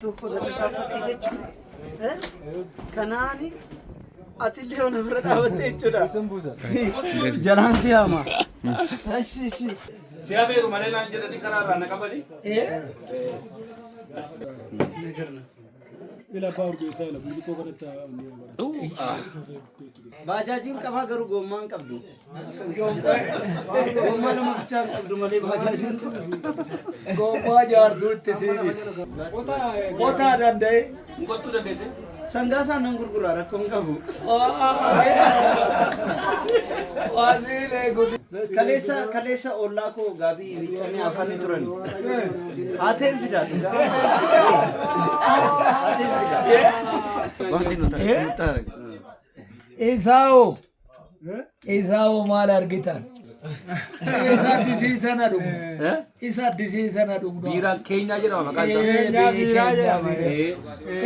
Tokko dalasaa fakkii jechuun kanaani atillee ona bira dhaabatte jechuudha. Jalaan si haama. Ashi ishi. Si hafeeru malee naan jedhanii karaa irraa na qabanii. Baajaajiin qabaa garuu gommaa hin qabdu. Gommaa lama bichaa hin qabdu malee baajaajiin qabdu. Gommaa jaartuu itti siini. Qotaa danda'e. Hin qottuu dandeesse? Sangaa isaan nan gurguraa rakkoo hin qabu. Waasiilee gudi. Kaleessa kaleessa ollaa koo gaabii miiccanii afanii turan. Haateen fidaa. Haateen fidaa. Wanti nuti nutti arge. Isaawoo. Isaawoo maal argitan? Isa addisiisana dhugnu. Isa addisiisana dhugnu. Biiraan keenyaa jedhama maqaan isaa. Ee, biyyi keenya biira.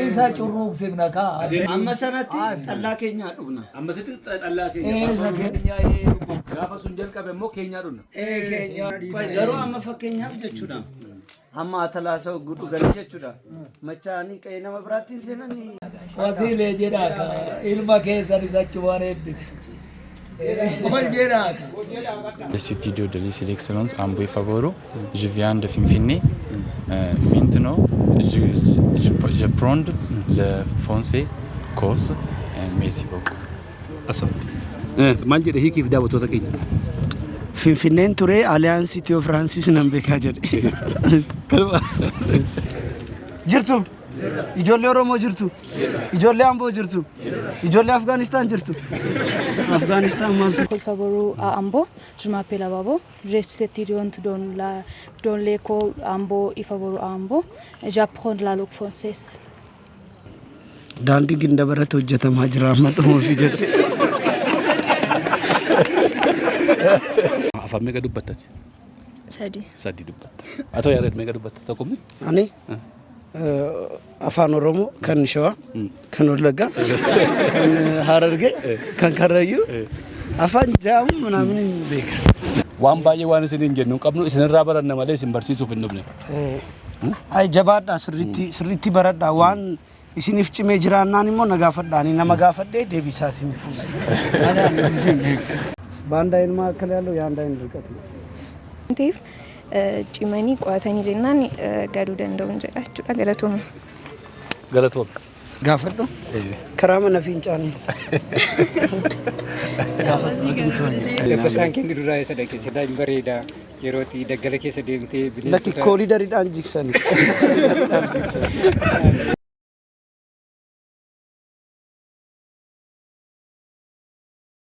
Isa curruuqsifna kaa. Amma sanatti xallaa keenyaa dhugna. Ammasitti xallaa keenya. Isa keenya ee dhugnu. Gaafa sun jalqabe immoo keenyaa dhugna. Ee keenya. Garuu amma fakkeenyaaf jechuudha. Amma atalaasa hogguu dhuganii jechuudha. Machaanii qe'ee nama biraatti hin seenanii. Wasiilee jedhaa ka ilma keessan isa achumaan eebbise. Ol jedhaa ka. Studio de lycée d'excellence Ambo Ifa Boru. Je viens de Finfinne. Maintenant, je prends le français course. Merci beaucoup. Maal jedhe hiikiif daawwattoota keenya? Finfinneen ture Alliance Ethio Française nan beekaa jedhe. Jirtu. Ijoollee Oromoo jirtu. Ijoollee Amboo jirtu. Ijoollee Afgaanistaan jirtu. Afgaanistaan maaltu? Ifa Boru à Ambo. Je m'appelle Ababo. Je suis étudiante dans l'école Ambo Ifa Boru à Ambo. J'apprends la langue française. Daandii Gindabaratti hojjetamaa jira amma dhumuufi jette. Afaan meeqa dubbattati? Sadi. Sadi dubbatta. Haa ta'u Yaared meeqa dubbatta? Tokkumni? Ani afaan Oromoo kan Shawaa, kan Wallaggaa, kan Harargee, kan Karrayyuu, afaan jaamu ምናምን beeka. Waan baay'ee waan isin hin jennu hin qabnu, isinirraa baranna malee isin barsiisuuf hin dhufne. Ay, jabaadhaa, sirriitti sirriitti baradhaa. Waan isiniif cimee jiraannaan immoo na gaafadhaa. Ani nama gaafadhee deebisaa isiniif. በአንድ አይን መካከል ያለው የአንድ አይን ርቀት ነው። Ta'eef cimanii qo'atanii jennaan galuu danda'u jedha jechuudha. Galatooma. Galatoom. Gaafadhu karaa mana fincaanii. Dabbasaan keenya duraa isa dhaqe silaa hin bareeda yeroo itti daggala keessa deemtee Lakki bineensota koolidariidhaan jigsani.